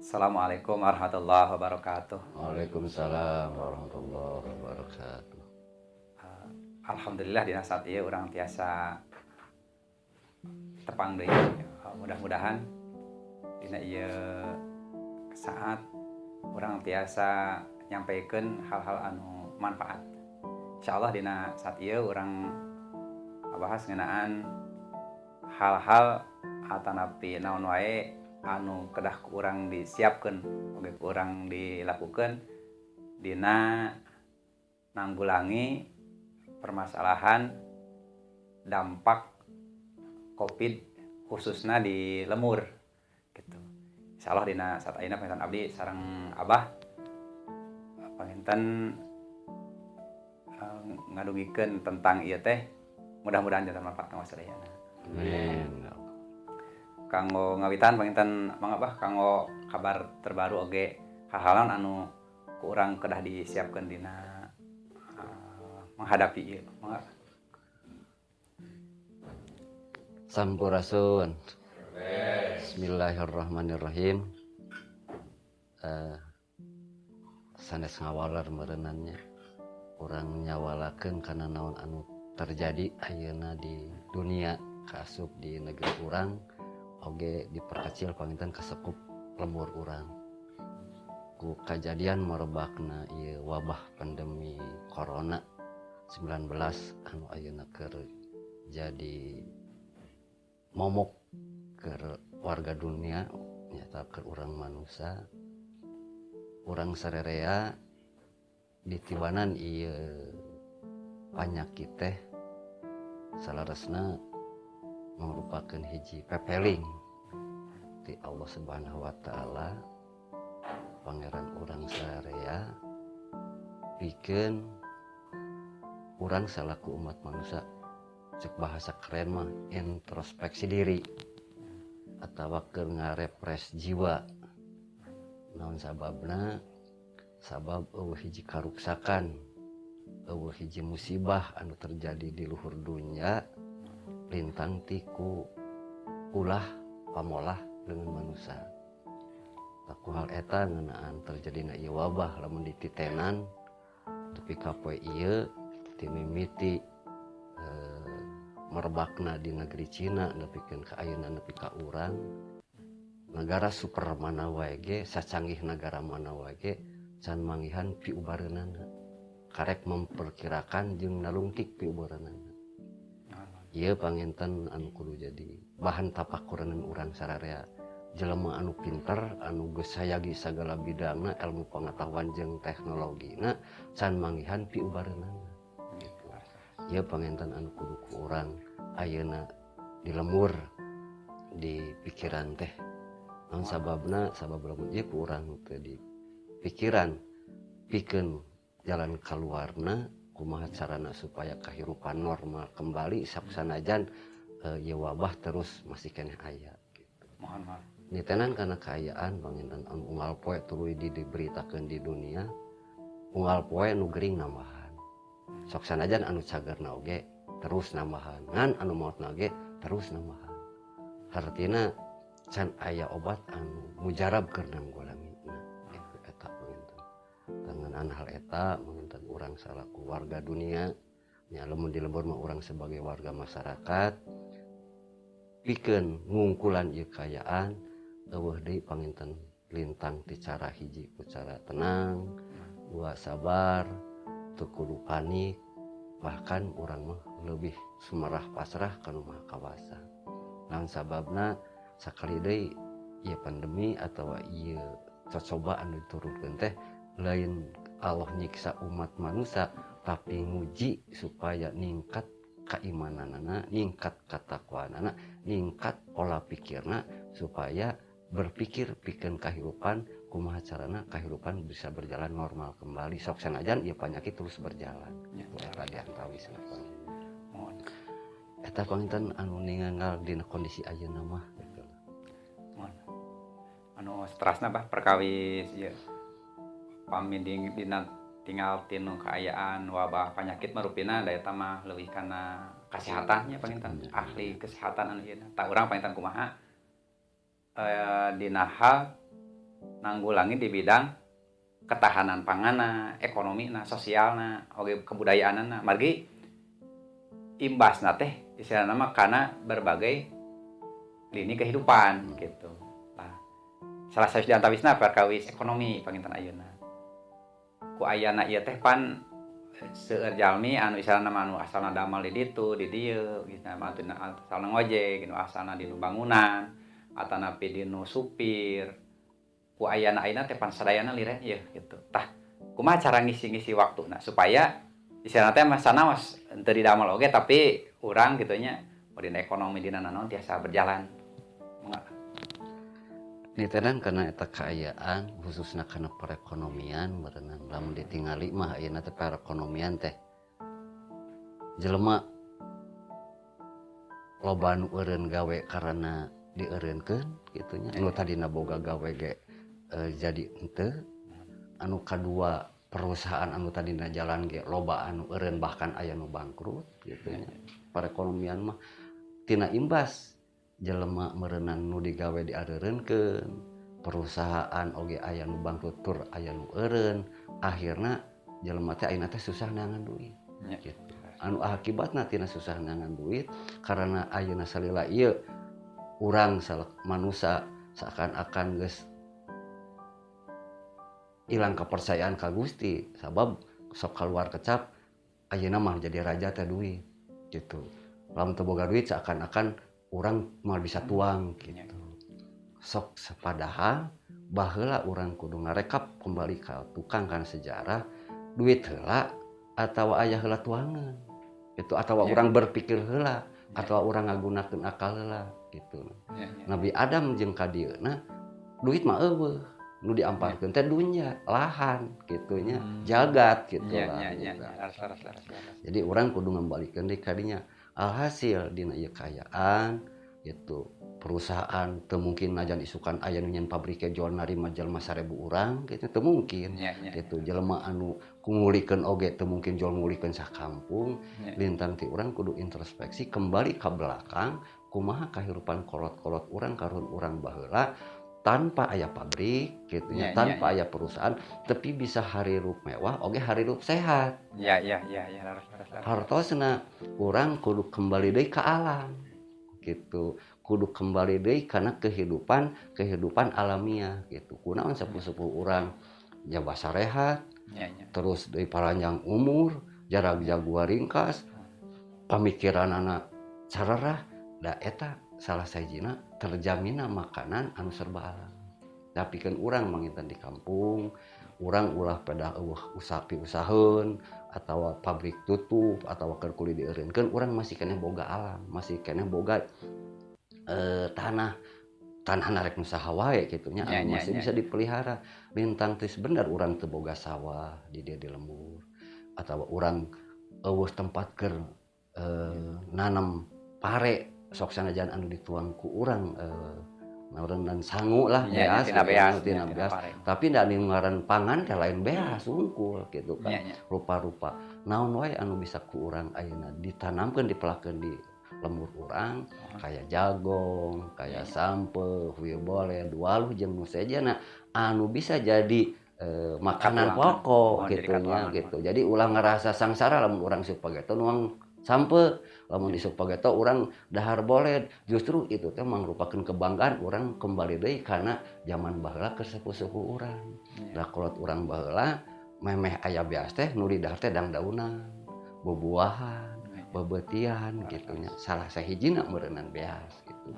Assalamualaikum warahmatullahi wabarakatuh. Waalaikumsalam warahmatullahi wabarakatuh. Alhamdulillah dina saat ieu urang tiasa tepang deui. Mudah-mudahan dina ieu saat urang tiasa nyampaikan hal-hal anu manfaat. Insyaallah dina saat ieu urang bahas ngeunaan hal-hal atanapi naon wae anu kedah ku urang disiapkeun oge ku urang dilakukeun dina nanggulangi permasalahan dampak Covid khususna di lemur gitu. Insyaallah dina saat ayeuna panginten abdi sareng Abah panginten ngadugikeun tentang ieu teh, mudah-mudahan janten manfaat kanggo sadayana. Amin. Kanggo ngawitan panginten mangga Bah, kanggo kabar terbaru oge hal-hal anu ku urang kedah disiapkeun dina menghadapi ieu. Mangga. Sampurasun. Bismillahirrahmanirrahim. Sanes ngawaler merenannya. Urang nyawalakeun kana naon anu terjadi ayeuna di dunia, kaasup di negeri urang, oge diperkecil panginten kasekup lembur urang. Ku kajadian merebakna ieu wabah pandemi corona 19 anu ayeuna keur jadi momok keur warga dunia, nyata keur urang manusia, urang sarerea ditiwanan ieu panyakit teh salaresna merupakan hiji pepeling ti Allah Subhanahu wa taala, pangeran urang sarerea, pikeun urang salaku umat manusia, cek bahasa keren mah introspeksi diri atawa keur ngarepres jiwa. Naon sababna? Sabab eueuh hiji karuksakan, eueuh hiji musibah anu terjadi di luhur dunya lintang ti ku ulah pamolah dengan manusia. Taku hal eta ngeunaan terjadina ieu wabah lamun dititenan tepi ka poe ieu timimiti merebakna di negeri Cina nepikeun ka ayeuna nepi ka urang. Negara super mana wae ge, sacanggih negara mana wae ge can manggihan piubareunana, karek memperkirakan jeung nalungtik piubareunana. Ieu panginten anu kudu jadi bahan tapakurenan urang sararea. Jelema anu pinter, anu geus sayagi sagala bidangna ilmu pengetahuan jeung teknologina can manggihan piubareunana. Gitu. Ieu panginten anu kudu ku urang ayeuna dilemur di pikiran teh. Naon sababna? Sabab lamun ieu ku urang teu di pikiran pikeun jalan kaluarna kumaha carana supaya kehidupan normal kembali saksanajan ieu wabah terus masih keneh aya gitu. Mohon maaf. Nitenan kana kaayaan panginten anu unggal poe tuluy diberitakeun di dunia, unggal poe nu gering nambahan. Sok sanajan anu cagerna oge terus nambahan, ngan anu maotna oge terus nambahan. Hartina can aya obat anu mujarab keur nanggulangi. Gitu eta panginten. Tanganan hal eta panginten urang salaku warga dunia, nya lamun di lembur mah urang sebagai warga masyarakat pikeun ngungkulan ieu kaayaan eueuh deui panginten lintang ti cara hiji ku cara tenang, dua sabar, teu kudu panik, bahkan urang mah lebih sumerah pasrah ka nu Maha Kawasa. Naon sababna? Sakali deui ieu pandemi atawa ieu cocobaan anu diturunkeun teh lain Allah nyiksa umat manusia, tapi nguji supaya ningkat keimananana, ningkat katakwaanana, ningkat pola pikirna supaya berpikir pikeun kahirupan kumaha carana kahirupan bisa berjalan normal kembali. Sok sanajan ieu panyakit terus berjalan. Ya. Eta diantawisna. Eta panginten anu ningal dina kondisi ayeuna mah gitu. Mohon. Anu strasna bah perkawis ieu. Pami dina tinggal tinu kaayaan wabah penyakit marupina da eta mah leuwih kana kasehatannya panginten. Ya. Ahli kesehatan anu ieu. Tah urang panginten kumaha dina hal Nanggulangi di bidang ketahanan panganna, ekonomina, sosialna, oge kebudayaanna. Margi imbasna teh istilahna mah kana berbagai lini kehidupan gitu. Nah, salah satu di antawisna perkawis ekonomi panginten ayeuna. Ku ayana ieu teh pan seueur jalmi anu istilahna mah anu asalna damal di ditu, di dieu, gitu, asalna ngojek, gitu, asalna di nu bangunan, atanapi di nu supir. Ku ayana ayeuna teh pan sadayana liren ieu gitu. Tah, kumaha cara ngisi-ngisi waktuna supaya istilahna teh mah sanaos henteu didamel oge tapi urang kitu nya dina ekonomi dina nanaon tiasa berjalan. Mangga. Nitenan karena eta kaayaan khususna kana perekonomian meureunan lamun ditingali mah ayeuna teh perekonomian teh jelema loba nu eureun gawe karena dieureunkeun kitu nya. Nu tadina boga gawe ge jadi henteu. Anu kadua perusahaan anu tadina jalan ge loba anu eureun bahkan aya nu bangkrut kitu nya. Perekonomian mah tina imbas jelema meureunan nu digawe diareureunkeun, perusahaan oge aya nu bangkrut tur aya nu eureun, akhirna jelema teh ayeuna teh susah neangan duit. Gitu. Anu akibatna tina susah neangan duit karena ayeuna salila ieu urang manusia seakan-akan geus hilang kepercayaan ka Gusti sabab sok keluar kecap ayeuna mah jadi raja teh duit gitu. Lamun teu boga duit seakan-akan urang moal bisa tuang gitu. Sok padahal baheula urang kudu ngarekap kembali ka tukang kana sejarah duit heula atawa aya heula tuangan gitu, atawa urang berpikir heula atawa urang ngagunakeun akal heula gitu. Nabi Adam jeung ka dieuna duit mah eueuh, nu diamparkeun teh dunya, lahan kitu nya, jagat gitu lah. Jadi urang kudu ngambalikeun deui ka dinya. Alhasil dina ieu kaayaan gitu, perusahaan teu mungkin najan isukan aya nu nyeun pabrik jual narima jelema 1000 urang gitu teu mungkin. Gitu jelema anu ngulikeun oge teu mungkin jual ngulikeun sakampung. Lintang ti urang kudu introspeksi kembali ka belakang kumaha kahirupan kolot-kolot urang karuhun urang baheula tanpa aya pabrik gitu nya, tanpa aya perusahaan tapi bisa harirup mewah oge harirup sehat. Ya, harus. Hartosna urang kudu kembali deui ka alam gitu. Kudu kembali deui kana kehidupan alamiah gitu. Kunaon sepuh-sepuh urang jaba sarehat, terus deui paranjang umur, jarak jagoa ringkas, pamikiranana carerah, da eta salah sajina terjamina makanan anu serba alam. Tapi kan urang manginten di kampung, urang ulah pada eueuh usapi usaheun atawa pabrik tutup atawa keur kuli dieureunkeun, urang masih keneh boga alam, masih keneh boga tanah narek nu saha wae kitu nya, masih bisa dipelihara. Lintang teh bener urang teu boga sawah di dieu di lembur atawa urang eueuh tempat keur nanam pare sok sanajan anu dituang ku urang dan sangu lah beas, tina beas. Tapi ndak ngaran pangan teh lain beas sungkul gitu kan. Rupa-rupa naon wae anu bisa ku urang ayeuna ditanamkeun dipelakeun di lembur urang kayak jagong, kayak sampe, huye boleh, dualuh jeung nu sejana anu bisa jadi makanan pokok gitu nya gitu. Jadi ulah ngerasa sangsara lamun urang isuk pageto nuang sampe, lamun isuk pageto urang dahar boled. Justru itu teh mangrupakeun kebanggaan urang kembali deui kana zaman baheula keur sepuh-sepuh urang. Lah kolot urang baheula memeh aya beas teh nu didahar teh dangdaunan, bubuahan, bebetian gitu nya. Salah sahijina meureunnan beas gitu.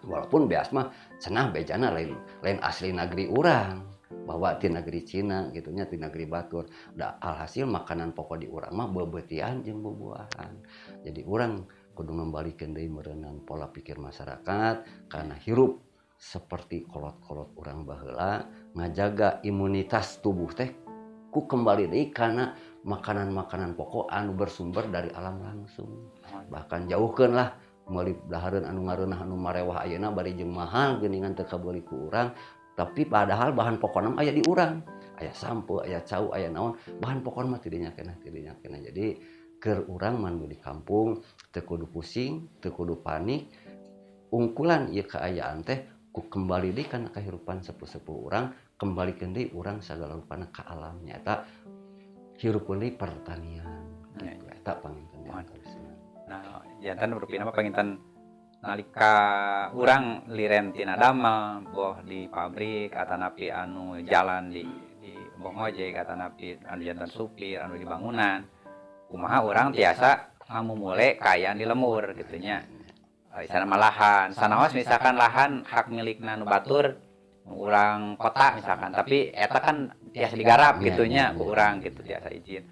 Walaupun beas mah cenah bejana lain asli negeri urang, bahwa ti negeri Cina gitu nya, ti negeri batur. Da alhasil makanan pokok di urang mah bebetian jeung bubuahan. Jadi urang kudu ngembalikeun deui meureunnan pola pikir masyarakat karena hirup seperti kolot-kolot urang baheula, ngajaga imunitas tubuh teh ku kembali deui kana makanan-makanan pokok anu bersumber dari alam langsung. Bahkan jauhkeun lah meuli dahareun anu ngareunah anu marewah ayeuna bari jeung mahal geuningan teu kabeuli ku urang, tapi padahal bahan pokokna mah aya di urang. Aya sampo, aya cau, aya naon, bahan pokokna mah tidinya keneh. Jadi keur urang mah nu di kampung teu kudu pusing, teu kudu panik. Ungkulan ieu kaayaan teh Ku kembali deui kana kahirupan sepuh-sepuh urang, kembalikeun deui urang sagala rupana ka alam nyata, hirupeun deui pertanian. Gitu. Eta panginten di antawisna. Nah, janten rupina mah panginten nalika urang liren tina damel boh di pabrik atanapi anu jalan di boh ngojek atanapi anu janten supir anu di bangunan, kumaha urang tiasa ngamumule kaayaan di lembur gitu nya. Sana mah lahan sanaos misalkan lahan hak milikna nu batur urang kota misalkan, tapi eta kan tiasa digarap gitu nya ku urang gitu, tiasa izin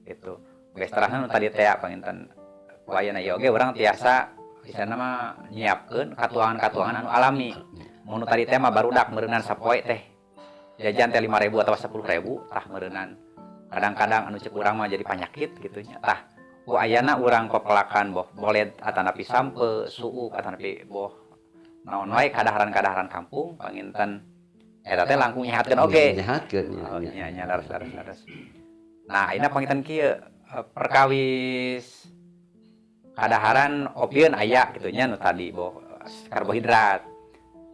gitu. Geus terasna nu tadi teh panginten ku ayeuna ieu oge urang tiasa isana mah nyiapkeun katuangan-katuangan anu alami. Mun nu tadi teh mah barudak meureunan sapoe teh jajan teh 5.000 atau 10.000 tah meureunan. Kadang-kadang anu cek urang mah jadi panyakit gitu nya. Tah ku ayana urang pepelakan boh boled atanapi sampe suuk atanapi boh naon wae kadaharan-kadaharan kampung panginten eta teh langkung nyehatkeun oge. Nyehatkeun nya. Oh nya nya leres leres leres. Nah, ayeuna panginten kieu perkawis kadaharan opieun aya kitu nya nu tadi boh karbohidrat.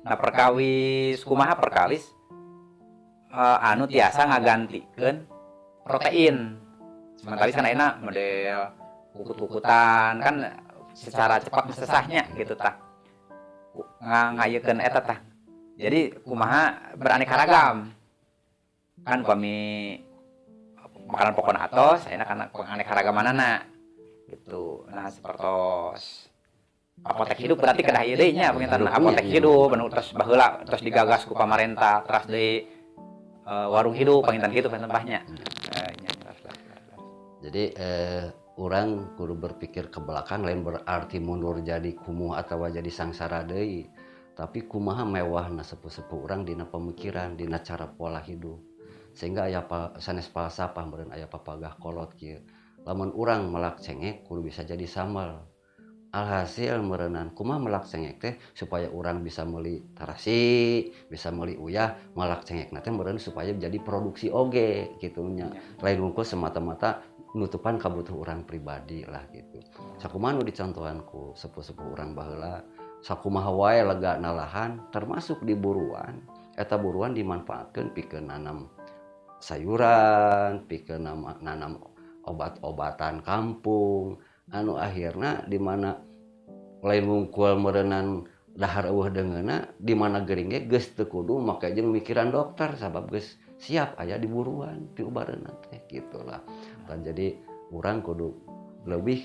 Nah, perkawis kumaha perkawis anu tiasa ngagantikeun protein. Sementara kan ayeuna model kukut-kukutan kan secara cepat sesahnya gitu tah. Ngayekeun eta tah. Jadi kumaha beraneka ragam. Kan pami makanan pokona atos ayeuna kana keanekaragamanana gitu. Nah, sapertos apotek hidup berarti kedah ieu deui nya panginten apotek hidup anu tos baheula tos digagas ku pamarentah teras deui warung hidup panginten kitu panginten bah nya. Nya. Jadi urang kudu berpikir ke belakang, lain berarti mundur jadi kumuh atau jadi sangsara deui, tapi kumaha mewahna sepuh-sepuh urang dina pemikiran, dina cara pola hidup, sehingga aya sanes falsafah meureun aya papagah kolot kieu, lamun urang melak cengek kudu bisa jadi sambal. Alhasil meureunan kumaha melak cengek teh supaya urang bisa meuli tarasi, bisa meuli uyah, melak cengek teh meureun supaya jadi produksi oge kitu nya. Lain wungkul semata-mata nutupan kabutuh urang pribadi lah gitu. Sakumaha nu dicontohan ku sepuh-sepuh urang baheula, sakumaha wae lega lahan termasuk di buruan, eta buruan dimanfaatkeun pikeun nanam sayuran, pikeun nanam obat-obatan kampung, anu akhirna di mana lain wungkul meureunan dahar eueuh deungeunna, di mana gering ge geus teu kudu make jeung mikiran dokter sabab geus siap aya di buruan piubareunna teh gitulah. Dan jadi urang kudu lebih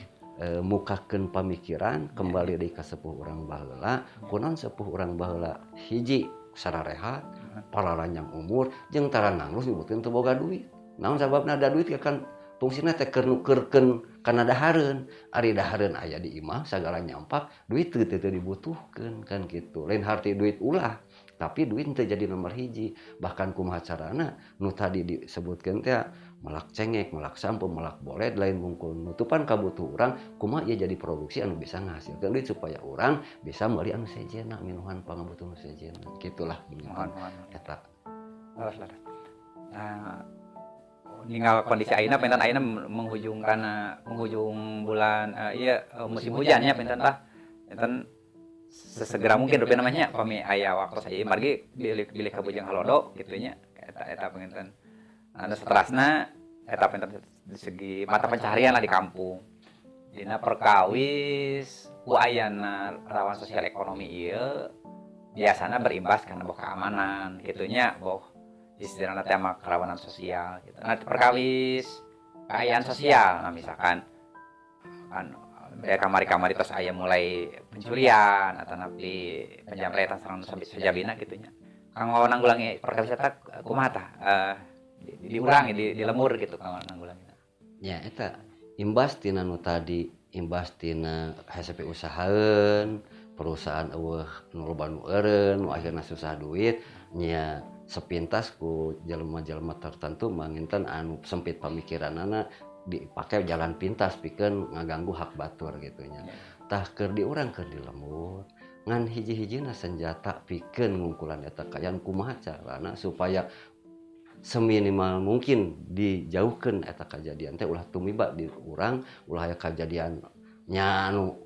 mukakeun pamikiran kembali deui ka sepuh urang baheula. Kunaon sepuh urang baheula hiji sararehat, pararanjang umur jeung tara nangluh nyebutkeun teu boga duit. Naon sababna da duit kan fungsina teh keur nukeurkeun kana dahareun. Ari dahareun aya di imah sagala nyampak, duit teu dibutuhkeun kan kitu. Lain harti duit ulah, tapi duit teu jadi nomor hiji. Bahkan kumaha carana nu tadi disebutkeun teh melak cengek, melak sampo, melak boled lain wungkul nutupan kabutuh urang, kumaha ieu jadi produksi anu bisa ngahasilkeun duit supaya urang bisa meuli anu sejenna, minuhan pangabutuh nu sejenna. Gitulah. Mohon. Eta. Leres leres. Nah, ninggal kondisi ayeuna panginten ayeuna menghujung kana menghujung bulan ieu musim hujannya panginten tah. Panginten sesegera mungkin rupina mah nya pami aya waktos ieu margi bilih ka Bujang Halodo kitu nya eta eta panginten. Anu saterasna eta panginten di segi mata pencaharian lah di kampung. Dina perkawis ku ayana rawan sosial ekonomi ieu biasana berimbas kana boh keamanan kitu nya, boh istilahna teh mah kerawanan sosial gitu. Nah, perkawis kaayaan sosial, nah misalkan kan ya kamari-kamari tos aya mulai pencurian atau napi penjamretan sareng sajabina kitu nya. Kanggo nanggulangi perkawis eta kumaha tah? Diurangi di lemur gitu kanggo nanggulangi. Ya eta imbas tina nu tadi, imbas tina hese usahaeun, perusahaan eueuh nu loba nu eureun, nu akhirna susah duit nya sepintas ku jelema-jelema tertentu manginten anu sempit pamikiranana dipake jalan pintas pikeun ngaganggu hak batur gitu nya. Tah keur di urang keur di lembur ngan hiji-hijina senjata pikeun ngungkulan eta kaayaan kumaha carana supaya seminimal mungkin dijauhkeun eta kajadian teh ulah tumiba di urang, ulah aya kajadian nya anu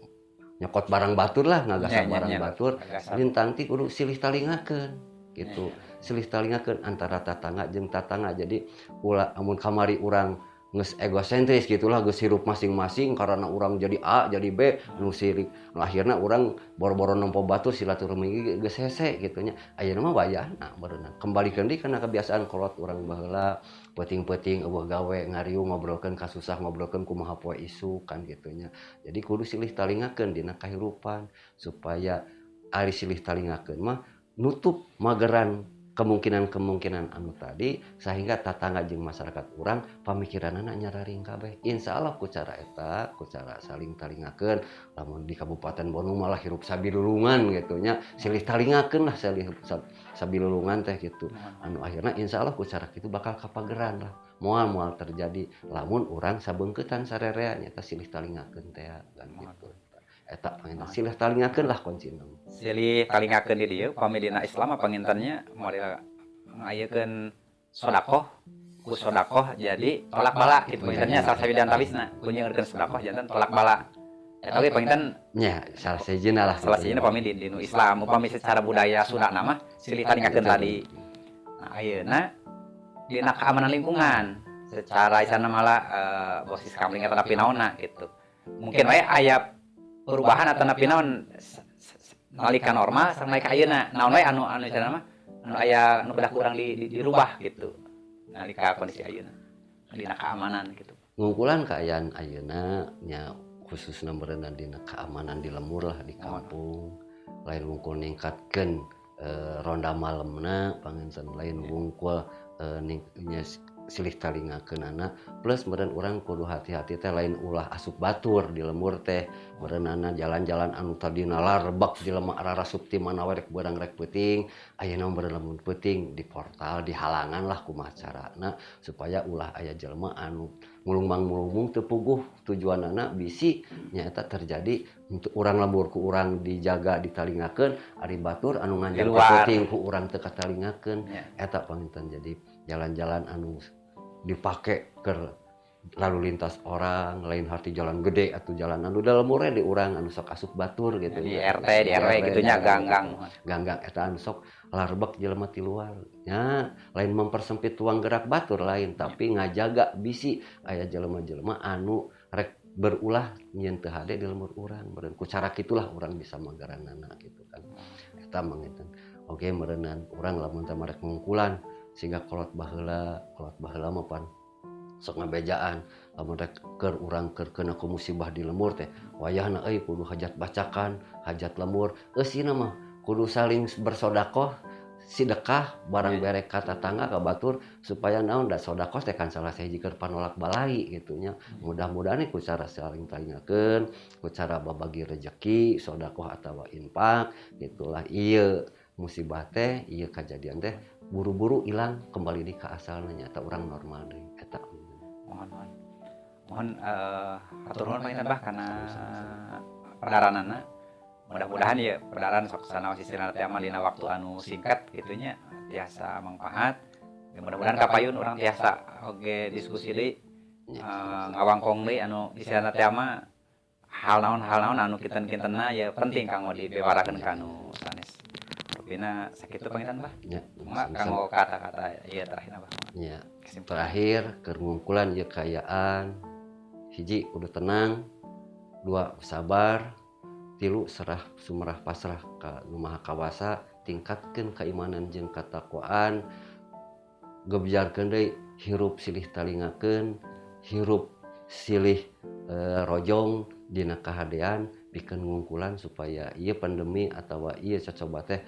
Nyokot barang batur lah, ngagasap barang batur. Lintang ti kudu silih talingakeun gitu. Silih talingakeun antara tatangga jeung tatangga. Jadi ulah amun kamari urang geus egosentris gitulah, geus hirup masing-masing karena urang jadi A jadi B nu sirik, akhirna urang boro-boro nempo batur silaturahmi geus hese gitu nya. Ayeuna mah wayahna berenang kembalikeun deui kana kebiasaan kolot urang baheula, peuting-peuting eueuh gawe ngariung ngobrolkeun kasusah, ngobrolkeun kumaha poe isuk kan gitu nya. Jadi kudu silih talingakeun dina kahirupan supaya ari silih talingakeun mah nutup mageran kemungkinan-kemungkinan anu tadi sehingga tatangga jeung masyarakat urang pamikiranana nyararing kabeh. Insyaallah ku cara eta, ku cara saling talingakeun, lamun di Kabupaten Bandung malah hirup sabilulungan gitu nya, silih talingakeun lah, silih sabilulungan teh gitu. Anu akhirna insyaallah ku cara kitu bakal kapageran lah, moal terjadi lamun urang sabeungkeutan sarerea nyata silih talingakeun teh kan gitu. Eta panginten silih talingakeun lah kuncina. Silih talingakeun di dieu pami dina Islam pangintennya model ngayekeun sedekah ku sedekah jadi tolak bala kitu pangintennya salah sahiji antawisna ku nyeurkeun sedekah janten tolak bala. Eta oge panginten nya salah sahijina lah. Salah sahijina pami di nu Islam upami secara budaya Sunda mah silih talingakeun tadi. Nah ayeuna dina keamanan lingkungan secara isana malah bosis kamling eta tapi naonna gitu. Mungkin wae aya perubahan atau napi naon nalika normal sareng nalika ayeuna naon wae anu anu cenah mah anu aya anu kedah kurang dirubah gitu nalika kondisi ayeuna dina keamanan gitu. Ngungkulan kaayaan ayeuna nya khususna meureunna dina keamanan di lembur lah di kampung, lain wungkul ningkatkeun ronda malemna panginten, lain wungkul nya silih talingakeunana plus meureun urang kudu hati-hati teh lain ulah asup batur di lembur teh meureunana jalan-jalan anu tadina larbak jelema ararasup ti mana we rek beurang rek peuting, ayeuna meureun lamun peuting di portal di halangan lah kumaha carana supaya ulah aya jelema anu mulungmang-mulungmung teu puguh tujuanana bisi nyaeta terjadi untuk urang lembur ku urang dijaga ditalingakeun ari batur anu nganjang peuting ku urang teu katalingakeun eta panginten. Jadi jalan-jalan anu dipake ke lalu lintas orang lain hati jalan gede atau jalan anu dalam mure di urang anu sok asup batur gitu di RT di RW gitunya ganggang ganggang eta anu sok larbek jelema ti luar nya, lain mempersempit ruang gerak batur lain tapi ngajaga bisi aya jelema-jelema anu rek berulah nyieun teu hade di lembur urang meureun ku cara kitulah urang bisa magaranana gitu kan eta mangiten. Oke meureunnan urang lamun teh marek ngungkulan sehingga kolot baheula mah pan sok ngabejaan lamun rek keur urang keur kena ku musibah di lembur teh wayahna euy kudu hajat bacakan hajat lembur eusina mah kudu saling bersodakoh sedekah barang bere ka tatangga ka batur supaya naon da sodakoh teh kan salah sahiji keur panolak balai gitu nya. Mudah-mudahan ku cara saling talingakeun ku cara babagi rejeki sodakoh atawa infak gitulah ieu musibah teh ieu kajadian teh buru-buru hilang kembali di ke asalnya nyata orang normal deui eta. Mohon hatur nuhun panginten Bah kana padaranana. Mudah-mudahan ya padaran sok sanaos istilahna teh mah dina waktu anu singkat kitu nya tiasa mangpaat. Ya, mudah-mudahan kapayun urang tiasa oge diskusi deui ngawangkong deui anu istilahna teh mah hal naon anu kinten-kintenna ya penting kanggo dibewarakeun ka anu sanes. Bina sakitu panginten Bah. Ya, kanggo kata-kata ieu terakhir Bah. Ya, terakhir keur ngungkulan ieu kaayaan hiji kudu tenang, dua sabar, tilu serah sumerah pasrah ka Nu Maha Kawasa, tingkatkeun keimanan jeung katakwaan, gebjarkeun deui hirup silih talingakeun, hirup silih rojong dina kahadean pikeun ngungkulan supaya ieu pandemi atawa ieu cocoba teh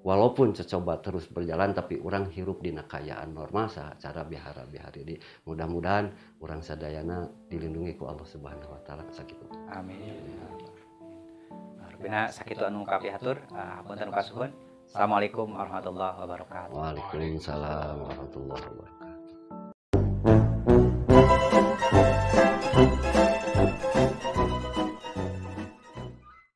walaupun cocoba terus berjalan tapi orang hirup dina kaayaan normal secara bihara-bihari di mudah-mudahan orang sadayana dilindungi ku Allah Subhanahu wa taala sakitu. Amin. Rupina sakitu anu kapihatur, hapunten kasuhun. Assalamualaikum warahmatullahi wabarakatuh. Waalaikumsalam warahmatullahi wabarakatuh.